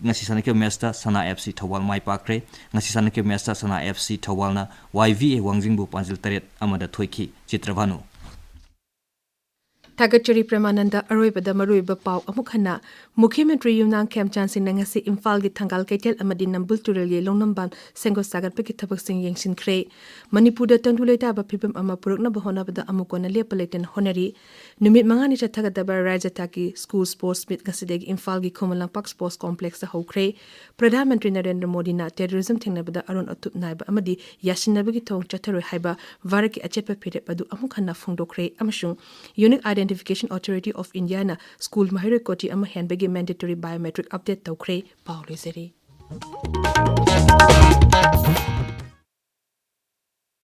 ꯉꯁꯤ ꯁꯥꯟꯅꯈꯤꯕ matchꯇ ꯁꯅꯥ F C ꯊꯧꯕꯥꯜ ꯃꯥꯏ ꯄꯥꯛꯈ꯭ꯔꯦ꯫ ꯉꯁꯤ ꯁꯥꯟꯅꯈꯤꯕ matchꯇ ꯁꯅꯥ F C ꯊꯧꯕꯥꯜꯅ Y V A ꯋꯥꯡꯖꯤꯡꯕꯨ ꯄꯥꯟꯖꯤꯜ ꯇꯔꯦꯠ ꯑꯃꯗ ꯊꯣꯏꯈꯤ꯫ ꯆꯤꯇ꯭ꯔꯚꯥꯅꯨ꯫ ꯊꯥꯒꯠꯆꯔꯤ ꯄ꯭ꯔꯦꯃꯥꯅꯟꯗ꯫ ꯑꯔꯣꯏꯕꯗ ꯃꯔꯨꯑꯣꯏꯕ ꯄꯥꯎ ꯑꯃꯨꯛ ꯍꯟꯅ꯫ ꯃꯨꯈ꯭ꯌ ꯃꯟꯇ꯭ꯔꯤ ꯌꯨꯝꯅꯥꯝ ꯈꯦꯝꯆꯥꯟ ꯁꯤꯡꯅ ꯉꯁꯤ ꯏꯝꯐꯥꯜꯒꯤ ꯊꯪꯒꯥꯜ ꯀꯩꯊꯦꯜ ꯑꯃꯗꯤ ꯅꯝꯕꯨꯜ ꯇꯨꯔꯦꯜꯒꯤ ꯂꯣꯛꯅꯝꯕꯥꯟ ꯁꯦꯝꯒꯠ ꯁꯥꯒꯠꯄꯒꯤ ꯊꯕꯛꯁꯤꯡ ꯌꯦꯡꯁꯤꯟꯈ꯭ꯔꯦ꯫ ꯃꯅꯤꯄꯨꯔꯗ ꯇꯪꯗꯨ ꯂꯩꯇꯥꯕ ꯐꯤꯕꯝ ꯑꯃ ꯄꯨꯔꯛꯅꯕ ꯍꯣꯠꯅꯕꯗ ꯑꯃꯨꯛ ꯍꯟꯅ ꯂꯦꯞꯄ ꯂꯩꯇꯅ ꯍꯣꯠꯅꯔꯤ꯫ ꯅꯨꯃꯤꯠ ꯃꯉꯥꯅꯤ ꯆꯠꯊꯒꯗꯕ ꯔꯥꯖ꯭ꯌ ꯊꯥꯛꯀꯤ ꯁ꯭ꯀꯨꯜ ꯁ꯭ꯄꯣꯔꯠꯁ ꯃꯤꯠ ꯉꯁꯤꯗꯒꯤ ꯏꯝꯐꯥꯜꯒꯤ ꯈꯨꯃꯟ ꯂꯝꯄꯥꯛ ꯁ꯭ꯄꯣꯔꯠꯁ ꯀꯣꯝꯄ꯭ꯂꯦꯛꯁꯇ ꯍꯧꯈ꯭ꯔꯦ꯫ ꯄ꯭ꯔꯙꯥꯟ ꯃꯟꯇ꯭ꯔꯤ ꯅꯔꯦꯟꯗ꯭ꯔ ꯃꯣꯗꯤꯅ ꯇꯦꯔꯣꯔꯤꯖꯝ ꯊꯦꯡꯅꯕꯗ ꯑꯔꯣꯟ ꯑꯊꯨꯞ ꯅꯥꯏꯕ ꯑꯃꯗꯤ ꯌꯥꯁꯤꯟꯅꯕꯒꯤ ꯊꯧꯑꯣꯡ ꯆꯠꯊꯔꯣꯏ ꯍꯥꯏꯕ ꯚꯥꯔꯠꯀꯤ ꯑꯆꯦꯠꯄ ꯐꯤꯔꯦꯞ ꯑꯗꯨ ꯑꯃꯨꯛ ꯍꯟꯅ ꯐꯣꯡꯗꯣꯛꯈ꯭ꯔꯦ ꯑꯃꯁꯨꯡ Unique Identification Authority of Indiaꯅ ꯁ꯭ꯀꯨꯜ ꯃꯍꯩꯔꯣꯏ ꯀꯣꯇꯤ ꯑꯃ ꯍꯦꯟꯕꯒꯤ mandatory biometric update ꯇꯧꯈ꯭ꯔꯦ꯫ ꯄꯥꯎ ꯂꯣꯏꯖꯔꯦ꯫